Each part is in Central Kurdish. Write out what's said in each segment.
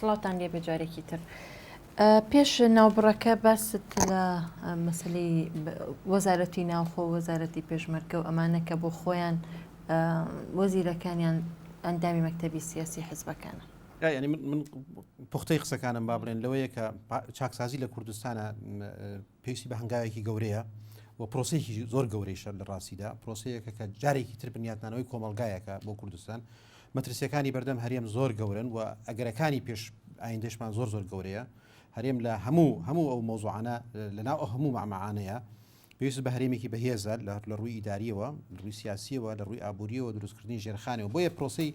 سڵاوتان لێبێ جارێکی تر. پێش ناوبڕەکە باست لە مەسەلەی وەزارەتی ناوخۆ وەزارەتی پێشمەرگە و ئەمانە کە بۆ خۆیان وەزیرەکانیان ئەندامی مەکتەبی سیاسی حزبەکانە. یعنی من پوختەی قسەکانم با بڵێن لەوەیە کە چاکسازی لە کوردستانە پێویستی بە هەنگاوێکی گەورەیە و پرۆسەیەکی زۆر گەورەیشە لە ڕاستیدا پرۆسەیەکە کە جارێکی تر بنیاتنانەوەی کۆمەڵگایەکە بۆ کوردستان مەترسیەکانی بەردەم هەرێم زۆر گەورن و ئەگەرەکانی پێش ئایندەشمان زۆر زۆر گەورەیە هەرێم لە هەموو هەموو ئەو مۆزوعانە لە ناو ئەو هەموو مەعمەعانەیە پێویست بە هەرێمێکی بەهێزە لە ڕووی ئیداریەوە لە ڕووی سیاسیەوە لە ڕووی ئابووریەوە دروستکردنی ژێرخانەوە بۆیە پرۆسی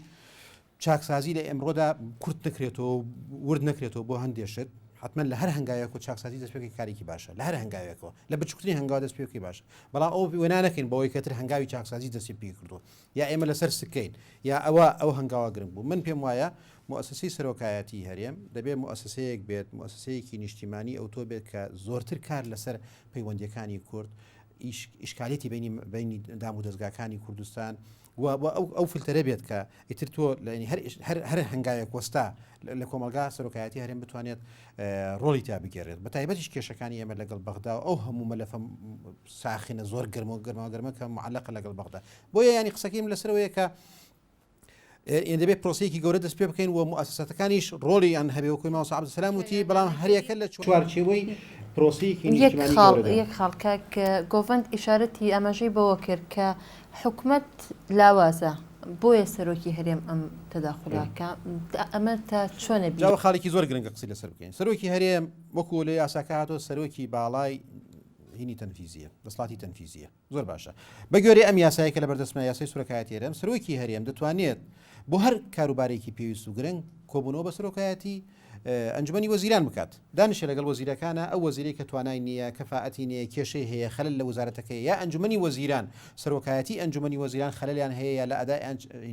چاکسازی لە ئێمڕۆدا کورت نەکرێتەوە و ورد نەکرێتەوە بۆ هەندێ شت، حەتمەن لە هەر هەنگاوێک و چاکسازی دەست پێ بکەی کارێکی باشە، لە هەر هەنگاوێکەوە، لە بچووکترین هەنگاو دەست پێ بکەی باشە، بەڵام ئەوە وێنا نەکەین بەوەی کە تر هەنگاوی چاکسازی دەستی پێ کردووە یا ئێمە لەسەر سکەین یا ئەوە ئەو هەنگاوە گرنگ بوو. من پێم وایە موئەسەسەی سەرۆکایەتی هەرێم دەبێ موئەسەسەیەک بێت، موئەسەسەیەکی نیشتیمانی ئەوتۆ بێت کە زۆرتر کار لەسەر پەیوەندییەکانی کورد، ئیشکالیەتی بینی بینی دام و دەزگاکانی کوردستان و ئەو ئەو فلتەرە بێت کە ئیتر تۆ هەر هەر هەنگاوێک وەستا لە کۆمەلگا سەرۆکایەتی هەرێم بتوانێت ڕۆڵی تا بگێڕێت بە تایبەتیش کێشەکانی ئێمە لەگەڵ بەغدا و ئەو هەموو مەلەفە ساخینە زۆر گەرمە گەرما گەرمە کە معلقە لەگەڵ بەغدا بۆیە ینی قسەکەیم لەسەرەوەیە کە دەبێت پرۆسەیەکی گەورە دەست پێ بکەین و موئەسەساتەکانیش ڕۆڵیان هەبێ وەکو مامۆستا عەبدولسەلام وتی بەڵام هەریەکە لە چوارچێوەی پرۆسەیەکی یەک نیشتیمانی خاڵ گەورەدا. یەک خاڵ کاک گۆڤەند ئیشارەتی ئاماژەی بەوە کرد کە حکومەت لاوازە بۆیە سەرۆکی هەرێم ئەم تەداخولە کە ئەمە تا چۆنە جا ئەوە خاڵێکی زۆر گرنگە قسەی لەسەر بکەین سەرۆکی هەرێم وەکو لە یاساکە هاتووە سەرۆکی باڵای هینی تەنفیزیە دەسڵاتی تەنفیزیە زۆر باشە بەگوێرەی ئەم یاسایە کە لەبەردەستمە یاسای سەرۆکایەتی هەرێم سەرۆکی هەرێم دەتوانێت بۆ هەر کاروبارێکی پێویست و گرنگ کۆبوونەوە بە سەرۆکایەتی ئەنجومەنی وەزیران بکات دانیشێ لەگەڵ وەزیرەکانە ئەو وەزیرەی کە توانای نییە کەفاەتی نییە کێشەی هەیە خەلل لە وەزارەتەکەی یا ئەنجومەنی وەزیران سەرۆکایەتی ئەنجومەنی وەزیران خەلەلیان هەیە یا لە ئەدای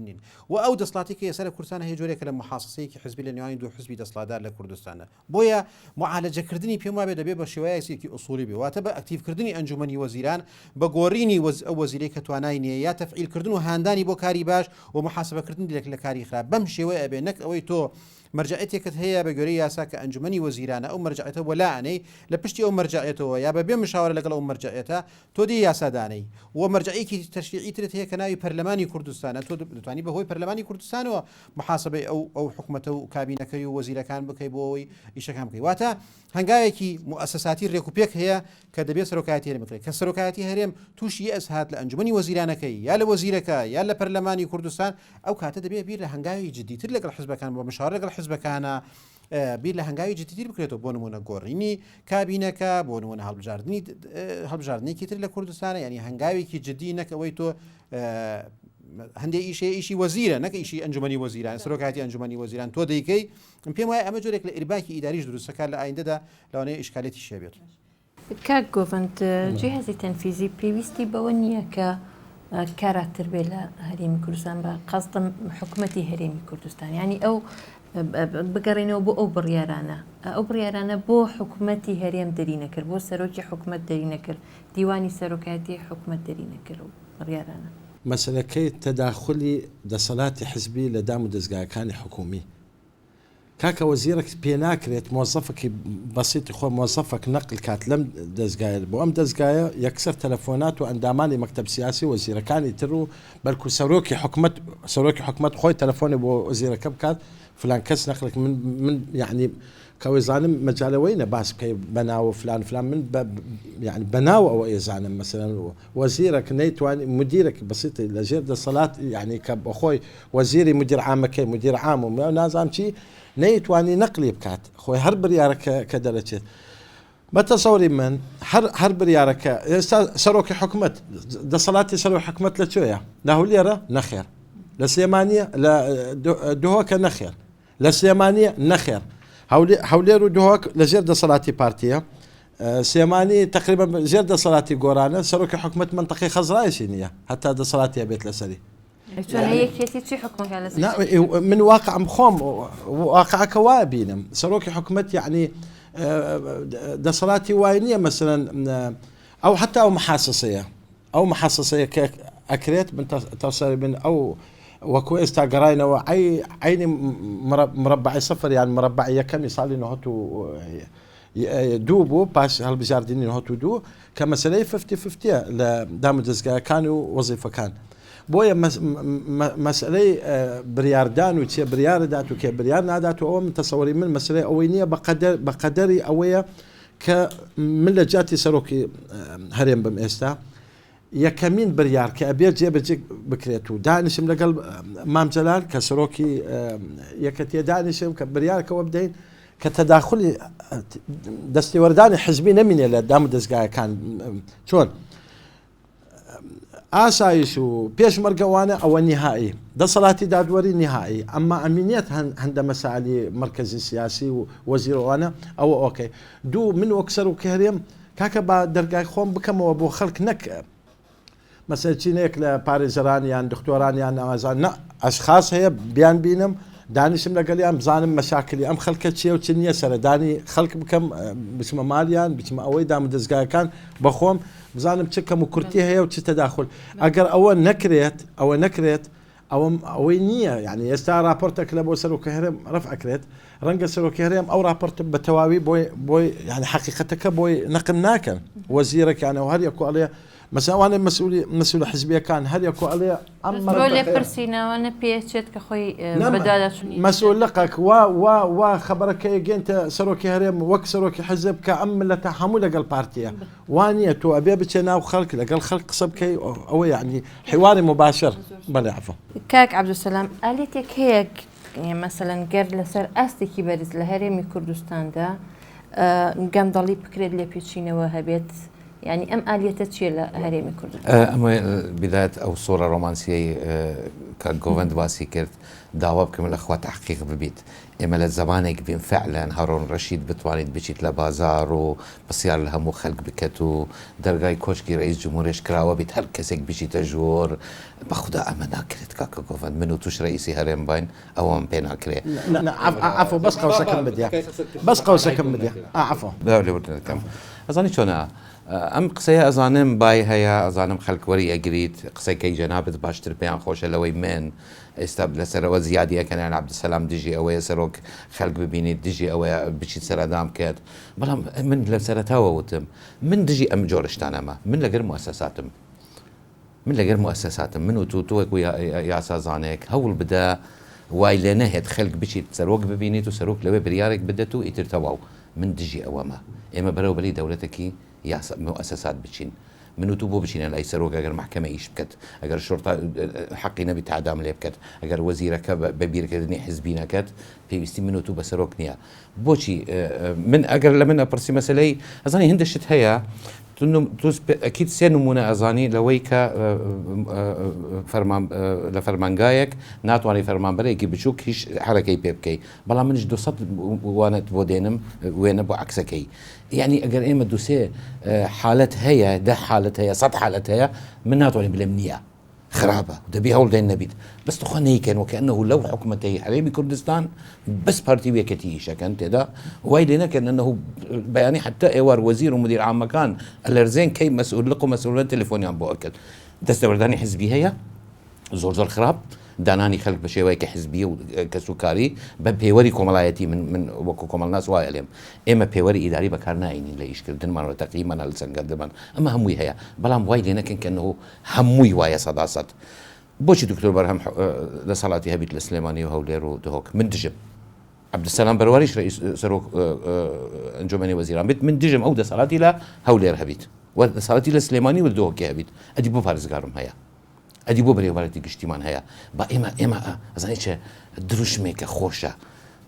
نین و ئەو دەسڵاتی کە ئێستا لە کوردستان هەیە جۆرێکە لە محاسسەیەکی حزبی لە نێوانی دوو حزبی دەسڵاتدار لە کوردستانە بۆیە موعالەجەکردنی پێم وابێ دەبێ بە شێوایەسێکی ئوسوڵی بێ واتە بە ئەکتیڤکردنی ئەنجومەنی وەزیران، بە گۆڕینی وەز ئەو وەزیرەی کە توانای نییە یا تەفعیلکردن و هاندانی بۆ کاری باش و موحاسەبەکردنی لە لە کاری خراپ بەم شێوەیە ئەبێ نەک ئەوەی تۆ مەرجەعیەتێکت هەیە بە گوێرەی یاسا کە ئەنجومەنی وەزیرانە ئەو مەرجەعیەتە وەلا ئەنێی لە پشتی ئەو مەرجەعیەتەوە یا بە بێ مشاوەرە لەگەڵ ئەو مەرجەعیەتە تۆ دێی یاسا دانێی و مەرجەعیەکی تەشریعی ترت هەیە کە ناوی پەرلەمانی کوردستانە تۆ دەتوانی بە هۆی پەرلەمانی کوردستانەوە محاسبەی ئەو ئەو حکومەتە و کابینەکەی و وەزیرەکان بکەی بۆ ئەوەی ئیشەکان بکەی واتە هەنگاوێکی موئەسەساتی رێک و پێک هەیە کە دەبێت سەرۆکایەتی هەرێم بکرێت کە سەرۆکایەتی هەرێم تووشی یەئس هات لە ئەنجومەنی وەزیرانەکەی یا لە وەزیرەکە یا لە پەرلەمانی کوردستان ئەو کاتە دەبێت بیر لە هەنگاوی جدیتر لەگەڵ حزبەکان بۆ مشاورە لەگەڵ حزبەکانە بیر لە هەنگاوی جدیتر بکرێتەوە بۆ نمونە گۆڕینی کابینەکە بۆ نمونە هەڵبژاردنی هەڵبژاردنێکی تر لە کوردستانە ینی هەنگاوێکی جدی نەک ئەوەی تۆ هەندێک ئیشێ ئیشی وەزیرە نەک ئیشی ئەنجومەنی وەزیران سەرۆکاتی ئەنجومەنی وەزیران تۆ دەیکەی من پێم وایە ئەمە جۆرێک لە ئیرباکی ئیداریش دروستەکە لە ئایندەدا لەوانەیە ئیشکالێتی شێبێت. کاک گۆڤەند جیهازی تەنفیزی پێویستی بەوە نییە کە کاراتر بێ لە هەرێمی کوردستان بە قەستم حکومەتی هەرێمی کوردستان ینی ئەو بگەڕێنەوە بۆ ئەو بڕیارانە ئەو بڕیارانە بۆ حکومەتی هەرێم دەری نەکرد بۆ سەرۆکی حکومەت دەری نەکرد دیوانی سەرۆکایەتی حکومەت دەری نەکرد و بڕیارانە. مەسەلەکەی تەداخولی دەسەلاتی حزبی لە دام و دەزگاکانی حکومی کاکە وەزیرەک پێناکرێت مۆزەفەکی بەسیتی خۆ مۆزەفەک نەقل کات لەم دەزگایە بۆ ئەم دەزگایە یەکسەر تەلەفۆنات و ئەندامانی مەکتەب سیاسی وەزیرەکانی تر و بەلکو سەرۆکی حکومەت سەرۆکی حکومەت خۆی تەلەفۆنی بۆ وەزیرەکە بکات فلان کەس نەقلک من من یعنی کەوەی زانم مەجالەوەی نە باس بکەی بەناو فلان فلان من بە یعنی بەناو ئەوە ئێزانم مەسەلەن وەزیرەک نەیتوانی مدیرەک بەسیتی لەژێر دەسەلات یعنی کە بەخۆی وەزیری مدیر عامەکەی مدیر عام و نازانم چی نەیتوانی نەقلی بکات خۆی هەر بریارە کە کە دەرەچێت بە تەسەوری من هەر هەر بریارەکە ئێستا سەرۆکی حکومەت دەسەڵاتی سەرۆک حکومەت لە کوێیە لە هەولێرە نەخێر لە سلێمانیە لە دهۆکە نەخێر لە سلێمانیە نەخێر هەولێر و دهۆک لە ژێر دەسەڵاتی پارتیە سلێمانی تقریبا ژێر دەسەڵاتی گۆرانە سەرۆکی حکومەت منطقی خەزرایشی نییە هەتا دەسەڵاتی هەبێت لەسەری من واقعم خۆم واقعەکە وا بینم سەرۆکی حکومەت یعنی دەسەڵاتی وای نییە مەسەرەن ئەو حتا ئەو محاسسەیە ئەو محاسسەیە کە ئەکرێت من تەسەری من ئەو وەکو ئێستا گەڕاینەوە عەی عەینی مرەبەعی سفر یان مرەبەعی یەکەمی ساڵی 92 بوو پاش هەڵبژاردنی 92 کە مەسەلەی ففتی ففتیە لە دامودەزگاکان و وەزیفەکان بۆیە مەسەلەی بریاردان و چێ بریاردات و کێ بریار نادات و ئەوە من تەسەوەری من مەسەلەی ئەوەی نییە بەقەدەر بەقەدەری ئەوەیە کە من لە جاتی سەرۆکی هەرێم بم ئێستا یەکەمین بریار کە ئەبێت جێبەجێ بکرێت و دانیشم لەگەڵ مام جەلال کە سەرۆکی یەکەتیە دانیشم کە بریارکەوە بدەین کە تەداخلی دەستێوەردانی حزبی نەمینێ لە دام و دەستگایەکان چۆن ئاسایش و پێشمەرگەوانە ئەوە نهایی دەسەڵاتی دادوەری نهایی ئەمما ئەمینیت هەندە مەسالی مرکزی سیاسی و وەزیرەوانە ئەوە ئۆکەی دوو من وەک سەرۆکی هەرێم کاکە با دەرگای خۆم بکەمەوە بۆ خەڵک نەک مەسەر چینێک لە پارێزەران یان دکتۆران یان ناوازان نە ئەشخاص هەیە بیان بینم دانیشم لەگەڵیان بزانم مەشاکلی ئەم خەڵکە چیە و چ نییە سەردانی خەڵک بکەم بچمە مالیان بچمە ئەوەی دام دەستگاکان بەخۆم بزانم چ کەم و کورتی هەیە و چ تەداخل ئەگەر ئەوە نەکرێت ئەوە نەکرێت ئەوەم ئەوەی نییە یعنی ئێستا راپۆرتێک لە بۆ سەرۆکی هەرێم ڕەف ئەکرێت ڕەنگە سەرۆکی هەرێم ئەو راپۆرتە بە تەواوی بۆی بۆی یعنی حەقیقەتەکە بۆی نەقل ناکەن وەزیرەکانەوە هەر یەکۆ ئەڵێ مەسەلەن ئەوانە مەسئولی مەسئولە حزبیەکان هەر یەکۆ ئەڵێ ئەم بۆ لێپرسینەوە پێچێت کە خۆی بەدواداچوونی مەسئول لقەک وا وا وا خەبەرەکە گەنتە سەرۆکی هەرێم وەک سەرۆکی حزب کە ئەم ملەتە هەموو لەگەڵ پارتیە وا نییە تۆ ئەبێ بچێ ناو خەڵک لەگەڵ خەڵک قسە بکەی ئەوە یعنی حواری مباشر بەڵێ عفو. کاک عەبدولسەلام ئالیەتێک هەیە مەسەلەن گەر لەسەر ئاستێکی بەرز لە هەرێمی کوردستاندا گەندەڵی بکرێت لێپێچینەوە هەبێت یعنی ئەم ئالیەتە چییە لە هەرێمی کوردستان؟ ئەمە بدایەت ئەو سۆرە ڕۆمانسیەی کاک گۆڤەند باسی کرد داوا بکەم لە خوا تەحقیق ببیت ئێمە لە زەمانێک بین فعلەن هارۆن ڕەشید بتوانیت بچیت لە بازاڕ و پرسیار لە هەموو خەلک بکەت و دەرگای کۆشکی رئیس جمهورێش کراوە بیت هەر کەسێک بچیتە ژوور بەخودا ئەمە ناکرێت کاکە گۆڤەند من و توش رئیسی هەرێم باین ئەوەم پێ ناکرێ. نا نا عەفو بەس قەوسەکەم بدە بەس قەوسەکەم بدە ئا عەفو. داوا لێبوردن دەکەم ئەزانی چۆنە ئەم قسەیە ئەزانم بای هەیە ئەزانم خەلک وەری ئەگریت قسەکەی جەنابت باشتر پێیان خۆشە لەوەی من ئێستا لەسەرەوە زیادی ئەکەن یان عەبدولسەلام دژی ئەوەیە سەرۆک خەلک ببینیت دژی ئەوەیە بچیت سەرەدام بکەت بەڵام من لە سەرەتاوە وتم من دژی ئەم جۆرە شتانەمە من لەگەر موسەساتم من لەگەر موسەساتم من و تو تۆ وەکو یاسازانێک هەوڵ بدە وای لێ نەهێت خەلک بچیت سەرۆک ببینیت و سەرۆک لەوێ بریارێک بدەت و ئیتر تەواو من دژی ئەوەمە ئێمە بەرەو بەری دەولەتەکی یاسا موئەسەسات بچین من و تو بۆ بچینە لای سەرۆک ئەگەر مەحکەمە ئیش بکەت ئەگەر شوڕتە حەقی نەبی تەعدام لێ بکەت ئەگەر وەزیرەکە بە بیرکردنی حزبی نەکەت پێویستی من و تو بە سەرۆک نییە بۆچی من ئەگەر لە من ئەپرسی مەسلەی ئەزانی هەندە شت هەیە ئەکید سێ نمونە ئەزانی لەوەی کە فەرمان لە فەرمانگایەک ناتوانانی فەرمانبەرێکی بچووک هیچ حرەکەی پێ بکەی بەڵام منیش 200 وانەت بۆ دێنم وێنە بۆ عکسەکەی یەعنی ئەگەر ئێمە دوسێ حالەت هەیە دە حالەت هەیە سەد حالەت هەیە من ناتوانین بلێم نییە خراپە دەبی هەوڵدەین نەبیت بەس تخوا نەیکەن وەکەنەوە لەو حکوومەتەی هەرێمی کوردستان بەس پارتی وێکەتی ئیشەکەن تێدا وای لێ نەکەن ئەنه بەیانی حتا ئێوار وەزیر و مدیر عامەکان ئەلەرزێن کەی مەسئول لق و مەسئولەن تەلەفۆنیان بۆ ئەکرد دەستەوەردانی حزبی هەیە زۆر زۆر خراپ دانانی خەلک بە شێوەیەکی حزبی و کەسوکاری بە پێوەری کۆمەڵایەتی من من وەکو کۆمەڵناس وای ئەلێم ئێمە پێوەری ئیداری بەکار ناینین لە ئیشکردنمان و تەقییمان هەلسەنگاندنمان ئەمە هەمووی هەیە بەڵام وای لێ نەکەن کە نهو هەمووی وایە سەدا سەد بۆچی دکتۆر بەرهەم دەسەڵاتی هەبیت لە سلێمانی و هەولێر و دهۆک من دژم عەبدولسەلام بەرواریش رئیس سەرۆک ئەنجومەنی وەزیران بێت من دژم ئەو دەسەڵاتی لە هەولێر هەبیت و دەسەڵاتی لە سلێمانی و دهۆکی هەبیت ئەدی بۆ پارێزگارم هەیە ئەدی بۆ بەرێوبەرایەتی گشتیمان هەیە با ئێمە ئێمە ئەزانی چ دروشمێکە خۆشە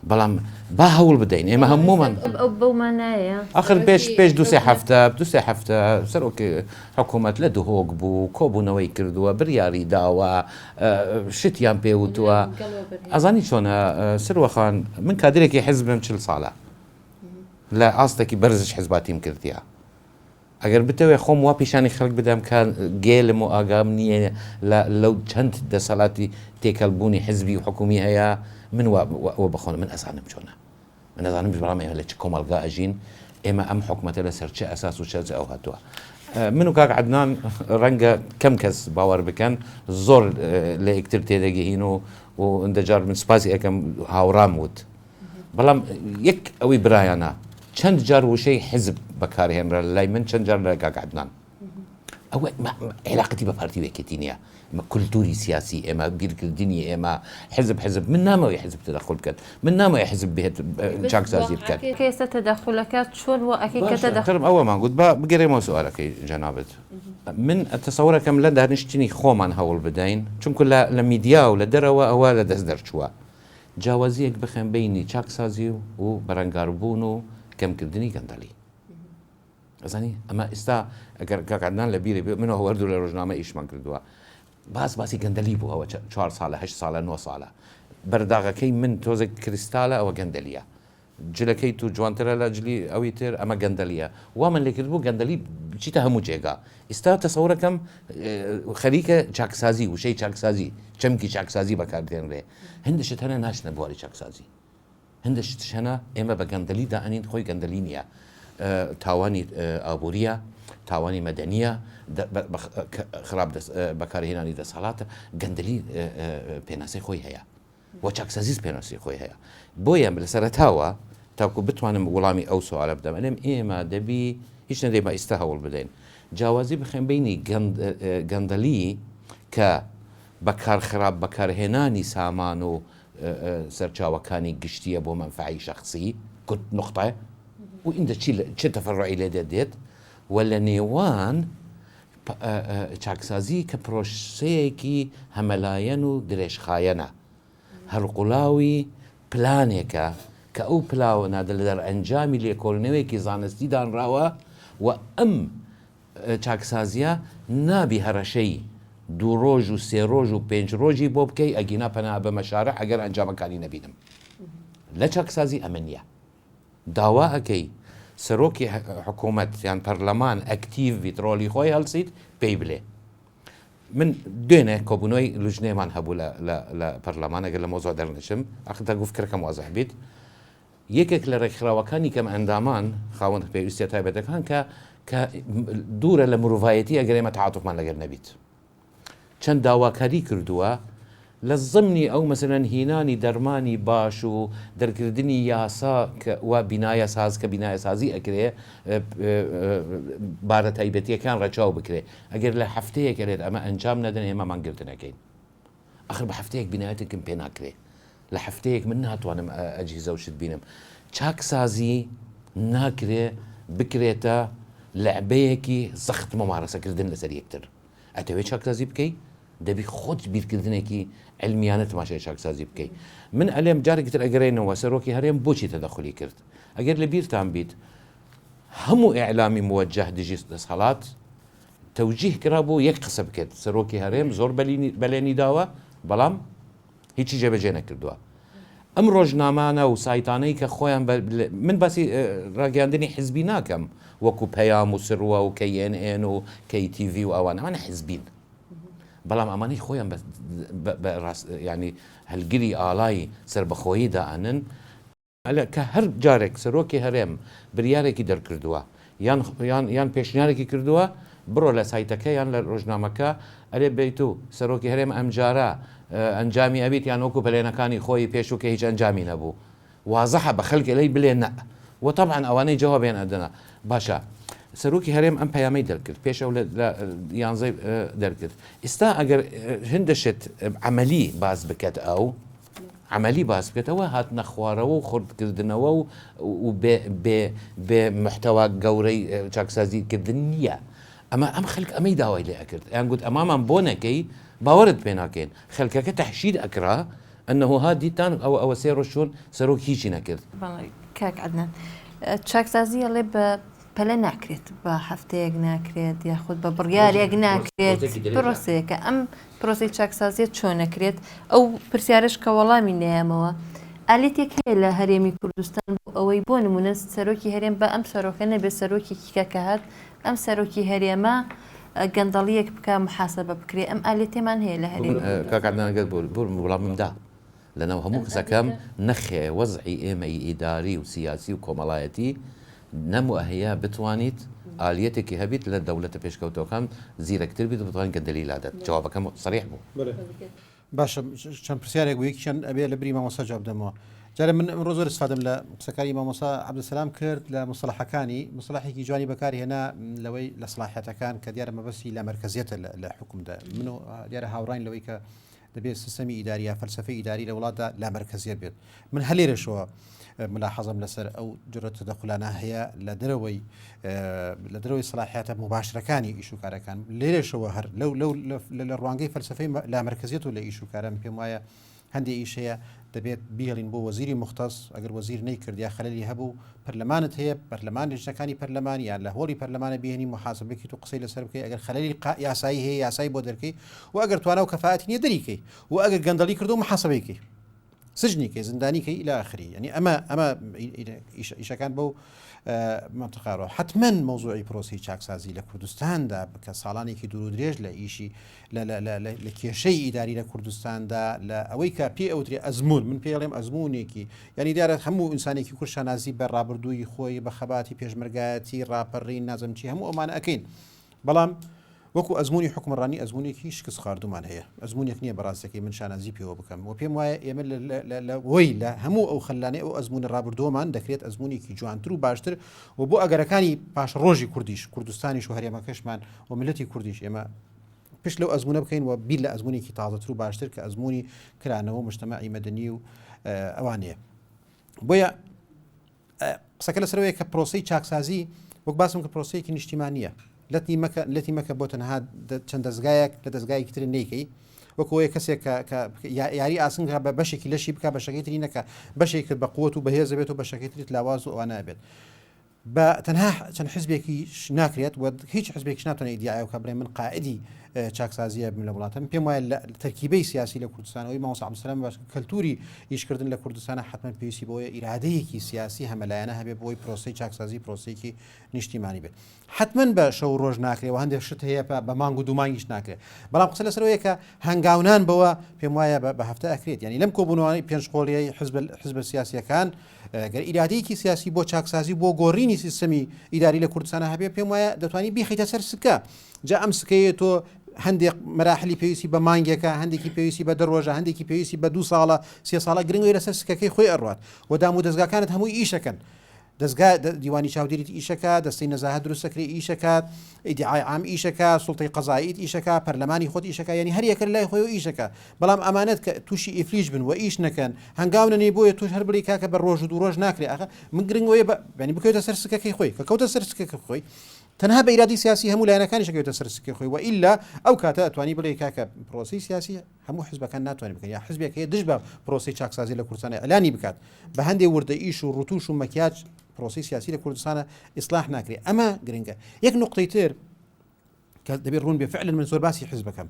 بەڵام با هەوڵ بدەین ئێمە هەموومان ئەو بەو مانایە ئەخر پێش پێش دوسێ هەفتە دوسێ هەفتە سەرۆک حکوومەت لە دهۆک بوو کۆبوونەوەی کردووە بریاری داوە شتیان پێوتووە ئەزانی چۆنە سروەخان من کادرێکی حزبم چل ساڵە لە ئاستێکی بەرزش حزباتیم کردیە ئەگەر بتەوێ خۆم وا پیشانی خەلک بدەم کە گێلم و ئاگام نییە لە لەو چەند دەسەلاتی تێکەل بوونی حزبی و حکومی هەیە من وا وە بەخۆم من ئەزانم چۆنە من ئەزانم بەڵام ئێمە لە چ کۆمەڵگا ئەژین ئێمە ئەم حکومەتە لەسەر چ ئەساس و چەرج ئەو هاتووە. من و کاک عەدنان ڕەنگە کەم کەس باوەڕ بکەن زۆر لە یەکتر تێدەگەین و و ئەندەجار من سوپاسی ئەەکەم هاوڕام وت بەڵام یەک ئەوەی برایانە چەند جار وشەی حزب بەکارهێنرا لای من چەند جار لە کاک عەدنان ئەوە عێلاقەتی بە پارتی و یەکێتی نییە ئەمە کولتوری سیاسی ئێمە بیرکردنی ئێمە حزب حزب من نامەوەی حزب تدخل بکات من نامەوەی حزب بێت چاکسازی بکات کە ئێستا تەدەخولەکە چۆن وا ئەکەی کە تەدەخول ترم ئەوەمان گوت با بگەرێمەوە سوالەکەی جەنابت من تەسەورەکەم لە دانیشتنی خۆمان هەوڵ بدەین چونکو لە لە میدیا و لە دەرەوە ئەوە لە دەست دەرچووە جیاوازیەک بخەن بینی چاکسازی و بەرەنگاربوون و کەمکردنی گەندەڵی ئەزانی ئەمە ئێستا ئەگەر کاک عەدنان لە بیرێ بێ من و هەردوو لە ڕۆژنامە ئیشمان کردووە باس باسی گەندەلی بوو ئەوە چوار ساڵە هەشت ساڵە نۆ ساڵە بەرداغەکەی من تۆزێک کریستالە ئەوە گەندەلیە جلەکەی تو جوانترە لە جلی ئەوی تر ئەمە گەندەلیە وا من لێ کرد بوو گەندەلی بچیتە هەموو جێگا ئیستا تەسەورەکەم خەریکە چاکسازی وشەی چاکسازی چەمکی چاکسازی بەکاردێنرێ هەندێک شت هەنە ناچنە بواری چاکسازی هەندێک شتش هەنە ئێمە بە گەندەلی دائەنین خۆی گەندەلی نییە تاوانی ئابووریە تاوانی مەدەنیە خراپ بەکارهێنانی دەسەڵاتە گەندەلی پێناسەی خۆی هەیە و چاکسازیز پێناسی خۆی هەیە بۆیە لە سەرەتاوە تاکو بتوانم وەڵامی ئەو سوالە بدەم ئەلێم ئێمە دەبی هیچ نەدەی بە ئیستا هەوڵ بدەین جیاوازی بخێن بینی گەندەلی کە بەکار خراپ بەکارهێنانی سامان و سەرچاوەکانی گشتیە بۆ مەنفەعەی شەخسی کورد نوقتە و ئینجا چی چ تەفەڕعی لێ دێت دێت و لە نێوان چاکسازی کە پرۆسەیەکی هەمەلایەن و درێژخایەنە هەڵقوڵاوی پلانێکە کە ئەو پلاوەنە لە دەرئەنجامی لێکۆڵینەوەیەکی زانستی دانراوە و ئەم چاکسازیە نابی هەرەشەی دوو ڕۆژ و سێ ڕۆژ و پێنج ڕۆژی بۆ بکەی ئەگینا پەنا ئەبەمە شارع ئەگەر ئەنجامەکانی نەبینم لە چاکسازی ئەمە نیە داوا ئەکەی سەرۆکی حکوومەت یان پەرلەمان ئەکتیڤ بیت ڕۆلی خۆی هەڵسیت پێی بلێ من دوێنێ کۆبوونەوەی لوژنێمان هەبوو لە پەرلەمان ئەگەر لە مۆزۆ دەرنەچم ئەخ دەگو فکرەکەم وازح بیت یەکێک لە ڕێکخراوەکانی کەمئەندامان، خاوەن پێویستیە تایبەتەکان کە کە دوورە لە مروڤایەتی ئەگەر ئێمە تەعاتوفمان لەگەر نەبیت چەند داواکاری کردووە لە زمنی ئەو مەسەلەن هینانی دەرمانی باش و دەرکردنی یاسا کە و بینایە ساز کە بینایە سازی ئەکرێ بارە تایبەتیەکان ڕەچاو بکرێ ئەگەر لە هەفتەیەک ئەرێت ئەمە ئەنجام نەدەن ئێمە مانگرتن ئەکەین. ئەخر بە هەفتەیەک بینایەتێکم پێ ناکرێ لە هەفتەیەک من ناتوانم ئەجهیزە و شت بینم چاکسازی ناکرێ بکرێتە لعبەیەکی زەخت ممارەسەکردن لەسەر یەکتر ئەتەوێت چاکسازی بکەی دەبی خۆت بیرکردنێکی علمیانە تماشای چاکسازی بکەی من ئەلێم جارێکی تر ئەگەرێنەوە سەرۆکی هەرێم بۆچی تەدەخلی کرد ئەگەر لە بیرتان بیت هەموو ئیعلامی موجه دژی دەسەڵات تەوجیه کرابوو یەک قسە بکرد، سەرۆکی هەرێم زۆر بەلێنی داوە بەڵام هیچی جێبەجێ نەکردووە. ئەم ڕۆژنامانە و سایتانەی کە خۆیان بە من باسی ڕاگەیاندنی حزبی ناکەم وەکو پەیام و سروە و کەی ئێن ئێن و کەی تی ڤی و ئەوان ئەمانە حزبین بەڵام ئەمانەی خۆیان بە ینی هەلگری ئاڵای سربەخۆیی دائەنن ئەلە کە هەر جارێک سەرۆکی هەرێم بریارێکی دەرکردووە یان یان یان پێشنیارێکی کردووە بڕۆ لە سایتەکە یان لە ڕۆژنامەکە ئەرێ بیت و سەرۆکی هەرێم ئەمجارە ئەنجامی ئەبیت یان وەکو پەلێنەکانی خۆی پێشوو کە هیچ ئەنجامی نەبوو وازحە بە خەلک ئەلەی بلێ نە وە تەبعەن ئەوانەی جوابیان ئەدەنە باشە سەرۆکی هەرێم ئەم پەیامەی دەرکرد پێش ئەو لە یانزەی دەرکرد ئیستا ئەگەر هندە شت عەمەلی باس بکەت ئەو عەمەلی باس بکەێت ئەوە هاتنە خوارەوە و خردکردنەوە و و بێ بێ بێ محتەوا گەورەی چاکسازی کردن نییە ئەمە ئەم خەلک ئەمەی داوای لێ ئەکرد ئەیان گوت ئەمامان بۆ نەکەی باوەرت پێ ناکەین خەلکەکە تەحشید ئەکرا ئەنه ها دیتان ئەوە ئەوە سێ ڕۆژ چوون سەرۆک هیچی نەکرد. بەڵێ کاک عەدنان چاکسازی ئەڵێ بە پەلە ناکرێت بە هەفتەیەک ناکرێت یاخود بە بڕیارێک ناکرێت پرۆسەیەکە ئەم پرۆسەی چاکسازیە چۆن نەکرێت ئەو پرسیارش کە وەڵامی نەیەمەوە ئالیتێک هەیە لە هەرێمی کوردستان بۆ ئەوەی بۆ نمونە سەرۆکی هەرێم بە ئەم سەرۆکە نەبێت سەرۆکێکی کە کە هات ئەم سەرۆکی هەرێمە گەندەڵیەک بکە محاسبە بکرێ ئەم ئالێتێمان هەیە لە هەرێم کاک عەدنان گەر بۆ وڵامم دا لەناو هەموو قسەکەم نەخێ وەزعی ئێمەی ئیداری و سیاسی و کۆمەڵایەتی نە موئەهیە بتوانیت. ئالیەتێکی هەبیت لە دەولەتە پێشکەوتوەکان زیرەکتر بیت و بتوانیت گەندەلی لادەت جوابەکەم سەریح بوو. باشە چەند پرسیارێک بوو یەکیان ئەبێ لە بری مامۆستا جواب دەمەوە جارە من ئەمڕۆ زۆر استفادەم لە قسەکانی مامۆستا عەبدولسەلام کرد لە مصطلحەکانی مصطلحێکی جوانی بەکارهێنا لەوەی لە سڵاحەتەکان کە دیارە مەبەستی لە مەرکەزیەتە لە حکومدا من و دیارە هاوڕاین لەوەی کە دەبێت سیستەمی ئیداری یا فەلسفەی ئیداری لە وڵاتدا لامەرکەزیەت بێت من هەر لێرەشەوە ملاحەزەم لەسەر ئەو جۆرە تەدەخولانە هەیە لە دەرەوەی لە دەرەوەی سەلاحیاتە مباشرەکانی ئیش و کارەکان لێرەشەوە هەر لەو لەو لە ڕوانگەی فەلسفەی لامەرکەزیەت و لە ئیش و کارم پێم وایە هەندێک ئیش هەیە دەبێت بیهێڵین بۆ وەزیری مختص ئەگەر وەزیر نەیکرد یا خەلەلی هەبوو پەرلەمانت هەیە پەرلەمان لیژنەکانی پەرلەمان یان لە هۆڵی پەرلەمانە بهێنی محاسبە بکەیت و قسەی لەسەر بکەی ئەگەر خەلەلی یاسایی هەیە یاسایی بۆ دەرکەی و ئەگەر توانا و کەفاەتی نیە دەریکەی و ئەگەر گەندەڵی کردو محاسبەی کەی سجنی کەی زیندانی کەی الى آخره یعنی ئەمە ئەمە ئیشەکان بەو منطقارەوە حتمما مەوزوعی پرۆسی چاکسازی لە کوردستاندا کە ساڵانێکی دوور و درێژ لە ئیشی لە کێشەی ئیداری لە کوردستاندا لە ئەوەی کە پێ ئەوترێ ئەزمون من پێڵێم ئەزمونێکی یعنی دیارە هەموو ئینسانێکی کورد شانازی بە ڕابردووی خۆی بە خەباتی پێشمەرگایەتی ڕاپەڕین نازم چی هەموو ئەمانە ئەکەین بەڵام وەکو ئەزموونی حوکمڕانی ئەزموونێکی شکستخواردوومان هەیە، ئەزموونێک نییە بەڕاستەکەی من شانازی پێوە بکەم و پێم وایە ئێمە لەوەی لە هەموو ئەو خەللانەی ئەو ئەزموونە ڕابردووەمان دەکرێت ئەزموونێکی جوانتر و باشتر و بۆ ئەگەرەکانی پاشەڕۆژی کوردیش کوردستانیش و هەرێمەکەشمان و میللەتی کوردیش ئێمە پشت لەو ئەزموونە بکەین و بیر لە ئەزموونێکی تازەتر و باشتر کە ئەزموونی کرانەوە مجتەمەعی مەدەنی و ئەوانەیە بۆیە قسەکە لەسەرەوەیە کە پرۆسەی چاکسازی وەک باسم کە پرۆسەیەکی نیشتیمانییە لەتی مەکە لەتی مەکە بۆ تەنها چەند دەزگایەک لە دەزگایەکی تر نیکەی وەکەوەی کەسێک کە یاری ئاسنگا بە بەشێکی لەشی بک بەشەکەی تری نەکە بەشێک بە قوت و بەهێز بێت و بەشەکەی تریت لاواز و ئەوانە بێت بە تەنها چەند حزبێکی ناکرێت و هیچ حزبێکیش ناتوانێت ئیدیعای بکات بڵێ من قائدی چاکسازیە بم لە وڵاتە من پێم وایە لە تەرکیبەی سیاسی لە کوردستان ئەوەی مامۆستا عەبدولسەلام باس کرد کەلتوری ئیشکردن لە کوردستانە حتمما پێویستی بەوەیە ئیرادەیەکی سیاسی هەمەلایەنە هەبێ بۆی پرۆسەی چاکسازی پرۆسەیەکی نیشتیمانی بێت حتمما بە شەو ڕۆژ ناکرێ و هەندێک شت هەیە بە مانگ و دوو مانگیش ناکرێت بەڵام قسە لەسەر ئەوەیە کە هەنگاونان بەوە پێم وایە بە هەفتە ئەکرێت یعنی لەم کۆبوونەوەی پێنج قۆڵیەی حزب حزبە سیاسیەکان گەر ئیرادەیەکی سیاسی بۆ چاکسازی و بۆ گۆڕینی سیستەمی ئیداری لە کوردستانا هەبێ پێم وایە دەتوانی بیخەیتە سەر سکە جا ئەم سکەیە تۆ هەندێک مەراحلی پێویستی بە مانگێکە هەندێکی پێویستی بە دە ڕۆژە هەندێکی پێویستی بە دوو ساڵە سێ ساڵە گرنگی لەسەر سکەکەی خۆی ئەڕوات و دام و دەزگاکانت هەمووی ئیشەکەن دەزگا دیوانی چاودێریت ئیشەکە دەستەی نەزاهە دروستەکرێ ئیشەکات ئیدعای عام ئیشەکە سوڵتەی قەزاییت ئیشەکە پەرلەمانی خۆت ئیشەکە یعنی هەر یەکە لای خۆی ئیشەکە بەڵام ئەمانەت کە تووشی ئیفلیج بن و ئیش نەکەن هەنگاو نەنێی بۆیە تۆش هەر بڵێی کاکە بە ڕۆژ و دوو ڕۆژ ناکرێ ئاخە من گرنگ ئەوەیە بە یعنی بکەوێتە سەر سکەکەی خۆی کە کەوتە سەر سکەکە خۆی تەنها بە ئیرادەی سیاسی هەموو لایەنەکانیش ئەکەوێتە سەر سکەی خۆی و ئیلا ئەو کاتە ئەتوانی بڵێی کاکە پرۆسەی سیاسی هەموو حزبەکان ناتوانێت بکەن یا حزبێک هەیە دژ بە پرۆسەی چاکسازی لە کوردستان ئیعلانی بکات بە هەندێ وردە ئیش و ڕتوش و مەکیاج پرۆسەی سیاسی لە کوردستانە ئیسلاح ناکرێت ئەمە گرنگە یەک نقطەی تر کە دەبێت ڕوون بێ فعلا من زۆر باسی حزبەکەم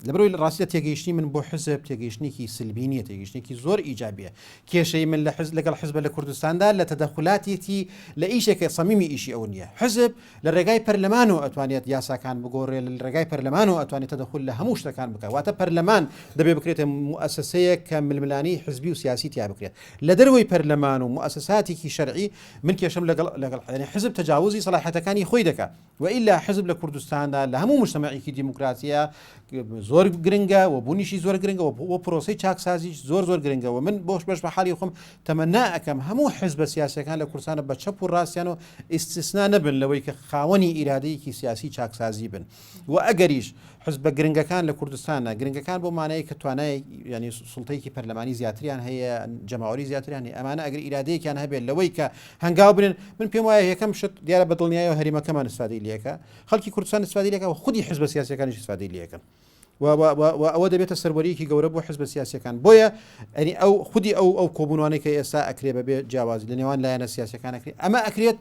لەبەرەوەی لە ڕاستیدا تێگەیشتنی من بۆ حزب تێگەیشتنێکی سلبی نییە تێگەیشتنێکی زۆر ئیجابیە کێشەی من لە حزب لەگەڵ حزبە لە کوردستاندا لە تەدەخولاتێتی لە ئیشێکە سەمیمی ئیشی ئەو نییە حزب لە ڕێگای پەرلەمان و ئەتوانێت یاساکان بگۆڕێ لە ڕێگای پەرلەمان و ئەتوانێت تەدەخول لە هەموو شتەکان بکات واتە پەرلەمان دەبێ بکرێتە موئەسەسەیەک کە ململانێی حزبی و سیاسی تیا بکرێت لە دەرەوەی پەرلەمان و موئەسەساتێکی شەرعی من کێشەم لەگەڵ لەگەڵ یعنی حزب تەجاوزی سەڵاحەتەکانی خۆی دەکات وئیلا حزب لە کوردستاندا لە هەموو مجتەمەعێکی دیموکراسیە زۆر گرنگە و بوونیشی زۆر گرنگە و پرۆسەی چاکسازیش زۆر زۆر گرنگە و من بۆش بەش بە حاڵی خۆم تەمەنا ئەکەم هەموو حزبە سیاسەکان لە کوردستانە بە چەپ و ڕاستیان و ئیستیسنا نەبن لەوەی کە خاوەنی ئیرادەیەکی سیاسی چاکسازی بن و ئەگەریش حزبە گرنگەکان لە کوردستانە گرنگەکان بۆ مانای کە توانای ینی سڵتەیەکی پەرلەمانی زیاتریان هەیە جەماوەری زیاتریان هەیە ئەمانە ئەگەر ئیرادەیەکیان هەبێت لەوەی کە هەنگاو بنێن من پێم وایە یەکەم شت دیارە بە دڵنیایەوە هەرێمەکەمان استفادەی لێکە خەڵکی کوردستان استفادەی لێکە و خودی حزبە سیاسیەکانیش استفادەی لێکەن و ئەوە دەبێتە سەروەریەکی گەورە بۆ حزبە سیاسیەکان بۆیە ئەنی ئەو خودی ئەو ئەو کۆبوونوانەی کە ئێستا ئەکرێ بەبێ جیاوازی لە نێوان لایەنە سیاسیەکان ئەکرێ ئەمە ئەکرێت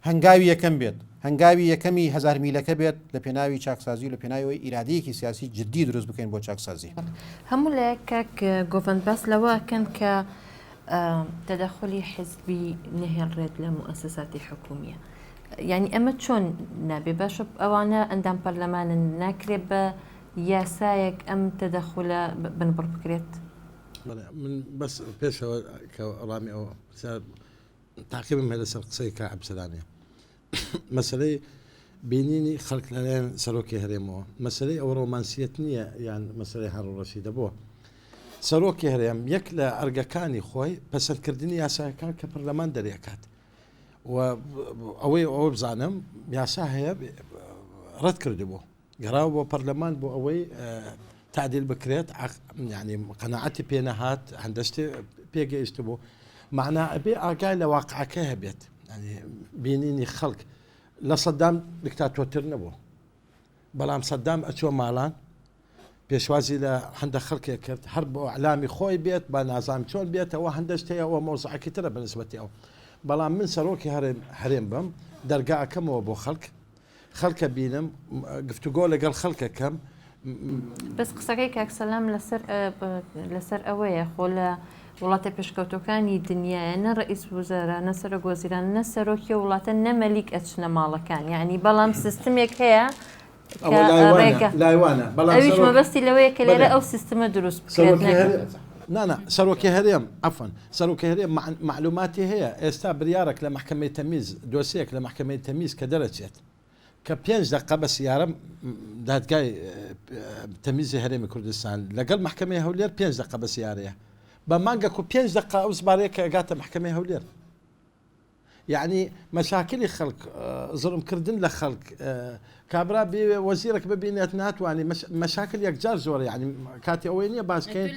هەنگاوی یەکەم بێت، هەنگاوی یەکەمی هەزارمیلەکە بێت لە پێناوی چاکسازی و لە پێناوی ئەوەی ئیرادەیەکی سیاسی جدی دروست بکەین بۆ چاکسازی. هەموو لایەک کاک گۆڤەند باس لەوە ئەکەن کە تەدەخولی حیزبی نەهێڵرێت لە موئەسەساتی حکومیە یانی ئەمە چۆن نابێ باشە ئەوانە ئەندام پەرلەمانن ناکرێ بە یاسایەک ئەم تەدەخولە بنبڕ بکرێت؟ بەڵێ من بەس پێشەوە کە وەڵامی ئەو پرسیار تاقیبم هەیە لەسەر قسەی کاک عەبدولسەلامێ مەسەلەی. بینینی خەڵک لەلایەن سەرۆکی هەرێمەوە مەسەلەی ئەوە ڕۆمانسیەت نییە یان مەسەلەی هاڕون ڕەشیدە بۆ سەرۆکی هەرێم یەک لە ئەرگەکانی خۆی پەسەندکردنی یاساکان کە پەرلەمان دەرێکات و ئەوەی ئەوە بزانم یاسا هەیە ڕەت کردبوو گەڕاوە بۆ پەرلەمان بۆ ئەوەی تعدیل بکرێت ینی قەنەعەتی پێ نەهات هەندەشتێ پێگەیشت بوو معنا ئەبێ ئاگای لە واقعەکە هەبێت بینینی خەڵک لە سەدام دیکتاتۆرتر نەبوو بەڵام سەدام ئەچۆ ماڵان پێشوازی لە هەندە خەڵکێک کرد هەر بۆ ئەلامی خۆی بێت بە نازام چۆن بێتەوە هەندەشت هەیە ئەوە مەوزعەکی ترە بەنسبەتی ئەو بەڵام من سەرۆکی هەرێم هەرێم بم دەرگا ئەکەمەوە بۆ خەڵک خەڵکە بینم گفتوگۆ لەگەڵ خەڵکەکەم. بەس قسەکەی کاک سەلام لەسەر لەسەر ئەوەیە خۆ لە وڵاتە پێشکەوتوەکانی دنیایە نە ڕئیس وزەرا نە سەرۆک وەزیران نە سەرۆکی وڵاتە نە مەلیک ئەچنە ماڵەکان یعنی بەڵام سیستمێک هەیە ئەوە لایوانە لایوانە بەڵام ئەویش مەبەستی لەوەیە کە لێرە ئەو سیستمە دروست بکرێت نا نا سەرۆکی هەرێم عەفوەن سەرۆکی هەرێم مەعلوماتی هەیە ئێستا بریارێک لە مەحکەمەی تەمیز دۆسیەک لە مەحکەمەی تەمیز کە دەرەچێت کە پێنج دەقە بە سیارە دادگای تەمیزی هەرێمی کوردستان لەگەڵ مەحکەمەی هەولێر پێنج دەقە بە سیارەیە بە مانگەک و پێنج دەقە ئەو زبارەیە کە ئەگاتە مەحکەمەی هەولێر یەعنی مەشاکلی خەڵک زوڵم کردن لە خەڵک کابرا بێوێ وەزیرەک ببینێت ناتوانانی مەشاکل یەکجار زۆر یعنی کاتی ئەوەی نییە باسکەین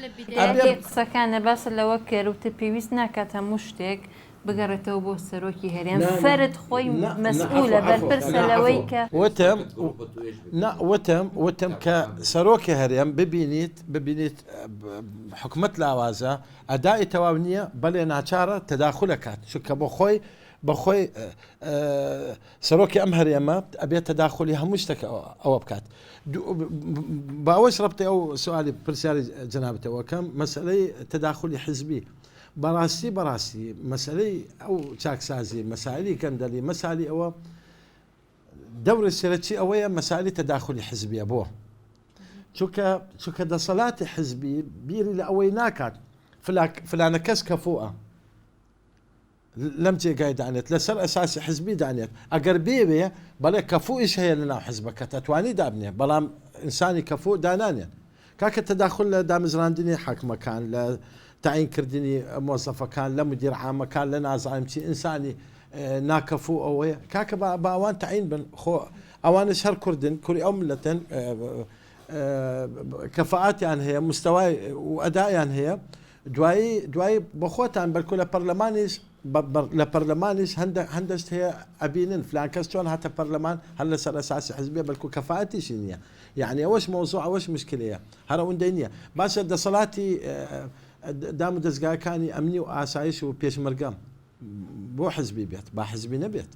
قسەکانە باسە لەوە کرد وتە پێویست ناکات هەموو شتێک بگەڕێتەوە بۆ سەرۆکی هەرێم فەرد خۆی مەسئولە بەرپرسە لەوەی کە وتم وتم وتم کە سەرۆکی هەرێم ببینیت ببینیت حکومت لاوازە ئەدائی تەواو نییە بەلێ ناچارە تەداخول ئەکات چونکە بۆ خۆی بە خۆی سەرۆکی ئەم هەرێمە ئەبێت تەداخلی هەموو شتێک ئەوە بکات باوەش ڕەبتی ئەو سوالی پرسیاری جەنابتەوە کەم مەسلەی تەداخلی حزبی بەڕاستی بەڕاستی مەسلەی ئەو چاکسازی مەسایلی گەندەلی مەسالی ئەوە دەوری سەرەکی ئەوەیە مەسالی تەداخلی حزبیە بۆ چونکە چونکە دەسەلاتی حزبی بیری لە ئەوەی ناکات فلانە کەس کەفوئە لەم جێگای دانێت لەسەر ئەساسی حزبی دانێت ئەگەر بێوێ بەڵێ کەفوئیش هەیە لەناو حزبەکە تەتوانی دابنێ بەڵام ئینسانی کەفوء دانانێن کاکە تەداخل لە دامەزراندنی حاکمەکان لە تەعین کردنی مۆزەفەکان لە مدیر عامەکان لە نازانم چی ئینسانی ناکەفوو ئەوەیە کاکە با با ئەوان تەعین بن خۆ ئەوانش هەر کوردن کوری ئەو ملەتەن کەفاعەتیان هەیە مستەوای و ئەدایان هەیە دوایی دوایی بۆ خۆتان بەلکو لە پەرلەمانیش لە پەرلەمانیش هەندە هەندەشت هەیە ئەبینن فلان کەس چۆن هاتە پەرلەمان هەر لەسەر ئەساسی حزبیە بەلکو کەفاەتیشی نییە یعنی ئەوەش مەوزوع ئەوەش مشکلەیە هەر ئەوەندەی نییە باشە دەسەڵاتی دام و دەزگاکانی ئەمنی و ئاسایش و پێشمەرگە بۆ حزبی بێت با حزبی نەبێت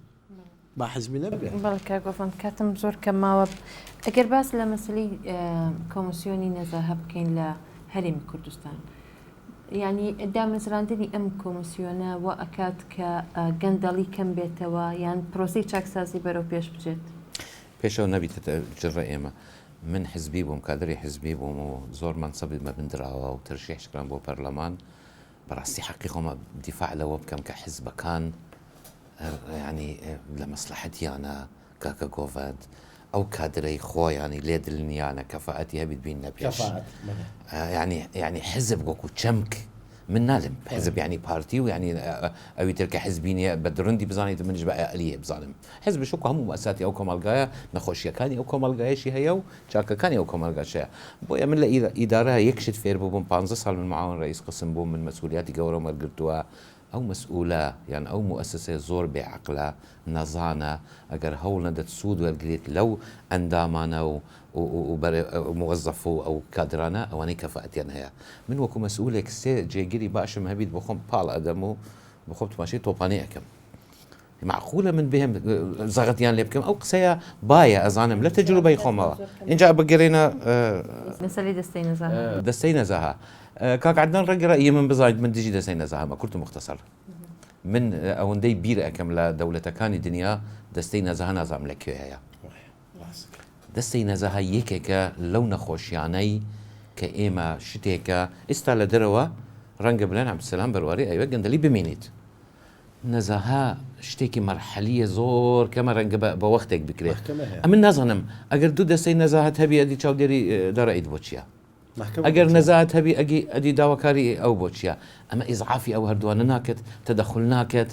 با حزبی نەبێت. بەڵێ کاک گۆڤەند کاتم زۆر کەم ماوە ئەگەر باس لە مەسەلەی کۆمسیۆنی نەزاهە بکەین لە هەرێمی کوردستان یعنی دامەزراندنی ئەم کۆمسیۆنە وا ئەکات کە گەندەڵی کەم بێتەوە یان پرۆسەی چاکسازی بەرەو پێش بچێت؟ پێشەوە نەبیتە جڕە ئێمە من حزبی بووم کادری حزبی بووم و زۆر مەنسەبی بە من دراوە و تەرشیحش کرام بۆ پەرلەمان بەڕاستی حەقی خۆمە دیفاع لەوە بکەم کە حزبەکان یانی لە مەسلحەتیانە کاکە گۆڤەند ئەو کادرەی خۆیانی لێ دلنیانە کەفاەتی هەبیت بین نە پێش ینی ینی حزب وەکو چەمک من نالم حزب ینی پارتی و ینی ئەوی تر کە حزبی نییە بە درندی بزانیت منش بە ئەلیە بزانم حزب شوکو هەموو مەساتی ئەو کۆمەلگایە نەخۆشیەکانی ئەو کۆمەلگایشی هەیە و چاکەکانی ئەو کۆمەلگاش هەیە بۆیە من لە ئیدارە یەک شت فێر بووم پ ساڵ من معاون ڕئیس قسم بووم من مەسئولیاتی گەورەم وەرگرتووە ئەو مەسئولە یان ئەو موئەسەسەیە زۆر بێ عەقلە، نەزانە، ئەگەر هەوڵ نەدەت سوود وەرگریت لەو ئەندامانە و موەزەف و ئەو کادرانە ئەوانەی کەفائەتیان هەیە. من وەکو مەسئولێک سێ جێگری باشم هەبیت بۆخۆم پاڵ ئەدەم و بۆخۆم تماشای تۆپانێ ئەکەم. مەعقولە من بێم زەغتیان لێ بکەم؟ ئەو قسەیە بایە ئەزانم لە تەجروبەی خۆمەوە. ئینجا بگەرێنە مەسەلەی دەستەی نەزاهە. دەستەی نەزاهە. کاک عەدنان ڕەنگە ڕەئی من بزانیت من دژی دەستەی نەزاهەمە کورت و موختەسەر من ئەوەندەی بیر ئەکەم لە دەولەتەکانی دنیا دەستەی نەزاهە نازانم لە کوێ هەیە دەستەی نەزاهە یەکێکە لەو نەخۆشیانەی کە ئێمە شتێکە ئێستا لە دەرەوە ڕەنگە بلێن عەبدولسەلام بەرواری ئەوێ گەندەلی بمینیت. نەزاهە شتێکی مەرحەلیە زۆر کەمە رەنگە بە وەختێک بکرێ ئەمن نازانم ئەگەر دوو دەستەی نەزاهەت هەبی ئەدی چاودێری دەڕیت بۆ چییە؟ ئەگەر نەزاهەت هەبی ئەگی ئەدی داواکاری ئەو بۆ چییە؟ ئەمە ئیزعافی ئەو هەردووانە ناکەت تەدەخول ناکەت.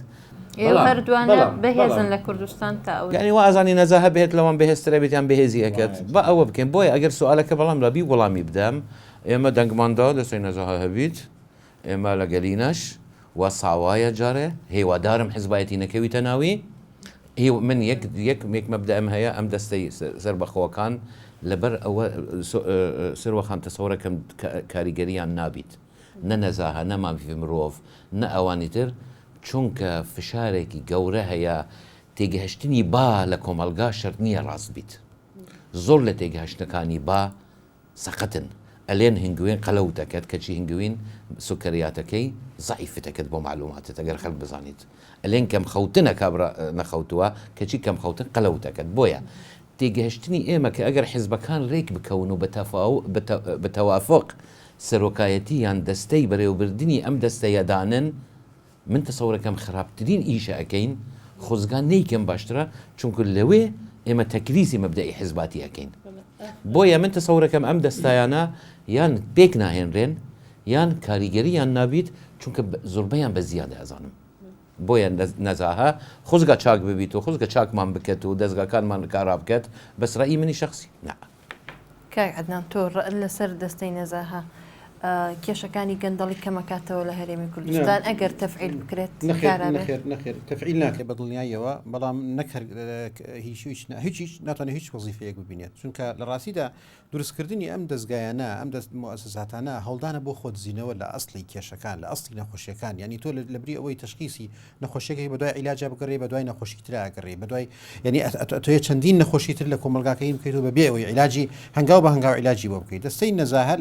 ئێوە هەردووانە بەهێزن لە کوردستان تا ئەو یانی وا ئەزانی نەزاهە بێت لەوان بەهێزترە بێت یان بەهێزی ئەکەت با ئەوە بکەین بۆیە ئەگەر سوالەکە بەڵام لە بی وەڵامی بدەم ئێمە دەنگمان دا دەستەی نەزاهە هەبیت ئێمە لە گەلینەش وا ساوایە جارێ هیوادارم حزبایەتی نەکەویتە ناوی هی من یەک یەک یەک مەبدەئم هەیە ئەم دەستەی سەربەخۆکان لەبەر ئەوە سروەخان تەسەورەکەم کاریگەریان نابیت نە نەزاهە نە مافی مرۆڤ نە ئەوانی تر چونکە فشارێکی گەورە هەیە تێگەهشتنی با لە کۆمەڵگا شەرت نییە ڕاست بیت زۆر لە تێگەهشتنەکانی با سەقەتن ئەلێن هنگوین قەلەوت ئەکەت کەچی هنگوین سوکەریاتەکەی زەعیفت ئەکەت بۆ مەعلوماتت ئەگەر خەلک بزانیت ئەلێن کەم خەوتنە کابرا نەخەوتووە کەچی کەم خەوتن قەلەوت ئەکەت بۆیە تێگەهشتنی ئێمە کە ئەگەر حزبەکان رێک بکەون و بە تەوافق سەرۆکایەتی یان دەستەی بەرێوەبردنی ئەم دەستەیە دانن من تەسەورەکەم خراپترین ئیشە ئەکەین خۆزگا نەیکەم باشترە چونکە لەوێ ئێمە تەکریسی مەبدەئی حزباتی ئەکەین بۆیە من تەسەورەکەم ئەم دەستایانە یان پێک ناهێنرێن یان کاریگەریان نابیت چونکە زۆربەیان بە زیادە ئەزانم بۆیە نەزاهە خۆزگا چاک ببیت و خۆزگە چاکمان بکەت و دەستگاکانمان کارا بکەت بەس ڕەئی منی شخصی نا. کاک عەدنان تۆ ڕەئت لەسەر دەستەی نەزاهە کێشەکانی گەندەڵی کەمەکاتەوە لە هەرێمی کوردستان ئەگەر تەفعیل بکرێت نەخێر نەخێر نەخێر تەفعیل ناکرێت بە دڵنیاییەوە بەڵام نەک هەر هیچ هیچ هیچ ناتوانێت هیچ وەزیفەیەک ببینێت چونکە لە ڕاستیدا دروستکردنی ئەم دەزگایانە ئەم دەست موئەسەساتانە هەوڵدانە بۆ خۆدزینەوە لە ئەسڵی کێشەکان لە ئەسڵی نەخۆشیەکان یعنی تۆ لە بری ئەوەی تەشخیسی نەخۆشیەکەی بەدوای عیلاجا بگەڕێی بەدوای نەخۆشی ترا ئەگەڕێی بەدوای یعنی ئەتۆیە چەندین نەخۆشی تر لە کۆمەڵگاکەی بکەیت و بەبێ ئەوەی عیلاجی هەنگاو بە هەنگاو عیلاجی بۆ بکەیت دەستەی نەزاهە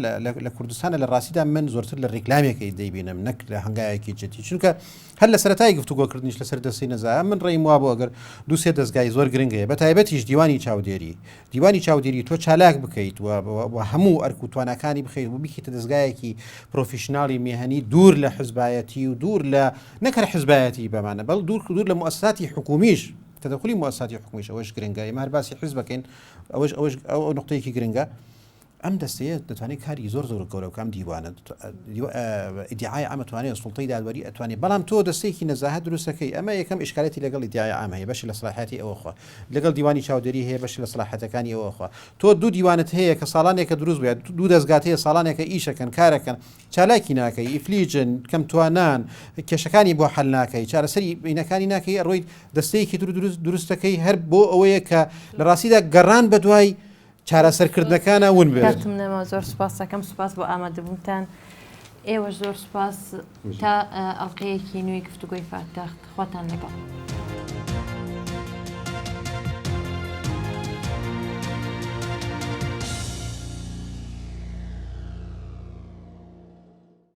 لە کوردستانە لە ڕاستیدا من زۆرتر لە ڕیکلامێکی دەیبینم نەک لە هەنگاوێکی جدی چونکە هەر لە سەرەتای گفتوگۆکردنیش لەسەر دەستەی نەزاهە من ڕێیم وابوو ئەگەر دوو سێ دەزگای زۆر گرنگ هەیە بە تایبەتیش دیوانی چاودێری دیوانی چاودێری تۆ چالاک بکەیت و هەموو ئەرک و تواناکانی بخەیت و بیکەیتە دەزگایەکی professional ی میهەنی دوور لە حزبایەتی و دوور لە نەک هەر حزبایەتی بەمانە بەڵ دوور دوور لە موئەسەساتی حکومیش تەدەخولی موئەسەساتی حکومیش ئەوەش گرنگە ئێمە هەر باسی حزب بکەین ئەوەش ئەوەش ئەو نقطەیەکی گرنگە ئەم دەستەیە دەتوانێت کاری زۆر زۆر گەورە بکەم دیوانە ئیدعای عام توانێت سوڵتەی دادوەری ئەتوانێت بەڵام تۆ دەستێکی نەزاهە دروستەکەی ئەمە یەکەم ئیشکالەتی لەگەڵ ئیدعای عام هەیە بەشی لە سەڵاحیەتی ئەوە خوا لەگەڵ دیوانی چاودێری هەیە بەشی لە سەڵاحەتەکانی ئەوە خوا تۆ دوو دیوانت هەیە کە ساڵانێکە دروست بووە دوو دەستگات هەیە ساڵانێکە ئیشەکەن کارەکەن چالاکی ناکەی ئیفلیجن کەم توانان کێشەکانی بۆ حل ناکەی چارەسەری بینەکانی ناکەی ئەڕۆیت دەستەیەکی تر دروست دروستەکەی هەر بۆ ئەوەیە کە لە ڕاستیدا گەڕان بە دوای چارەسەرکردنەکانە ون بێت. کاتم نەما زۆر سوپاس دەکەم سوپاس بۆ ئامادەبوونتان ئێوەش زۆر سوپاس تا ئەڵقەیەکی نوێی گفتوگۆی پایتەخت خواتان لەگەڵ.